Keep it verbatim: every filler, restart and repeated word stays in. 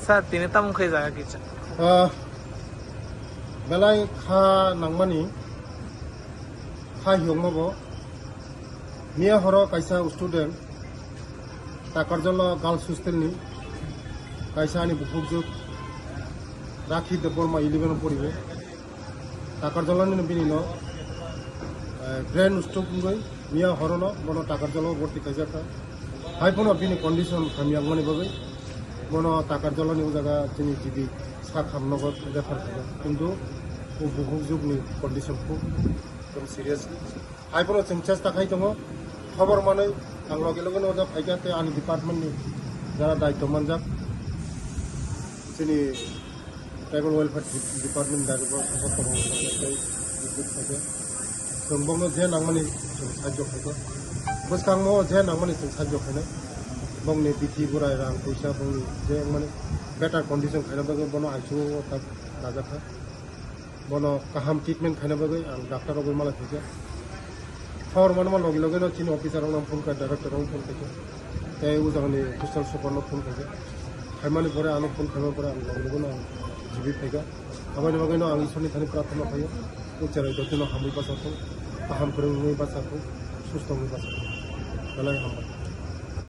Sir, tini tamo khe jaga kisa? Ah, belai kha nangmani, kha hiyongma bo. Miya horo kaisa student, Takarjala Girls Hostel ni, kaisa ani bukhukjwk Rakhi Debbarma eleven o poribo. Takarjala ni bini no, eh, brain stroke wngwi miya horo no bono Takarjala o borti khaijak kha. Hai phano bini condition hamya wngmani bagwi bono Takarjala ni o jaga chini G B Sakham nogo refer khaijak. Kintu o bukhukjwk ni condition khub ekdom serious. Hai phano chwng chesta khai tongo. Khobor manwi ang loge loge no o jaga phaikha tei ani department ni jara daityo manjak chini Tribal Welfare Dep-, Department ni director Sasak Tobang tei visit khaikha. Chwng bokno je nangmani chwng sahajyo khaikha. Bwskango je nangmani chwng sahajyo khainai. Bongni bithi burai rang puisa bongni je mani better condition khaina bagwi bono I C U o tak najakha. Bono kaham treatment khaina bagwi ang doctor rogwi malai phaikha. Khobor manma logi logi no chini officer rokno phone khai, director rokno phone khaikha. Tei o jagani official super no phone khaikha. Khaimani pore ano phone khaimani pore ang logi logi no ang G B phaikha. Aboni bagwi no ang Ishwar ni thani prarthana khaio. O cherai joto no hamwi bachakthung, kaham kwrwngwi bachakthung, susto wngwi bachakthung. Belai hambai.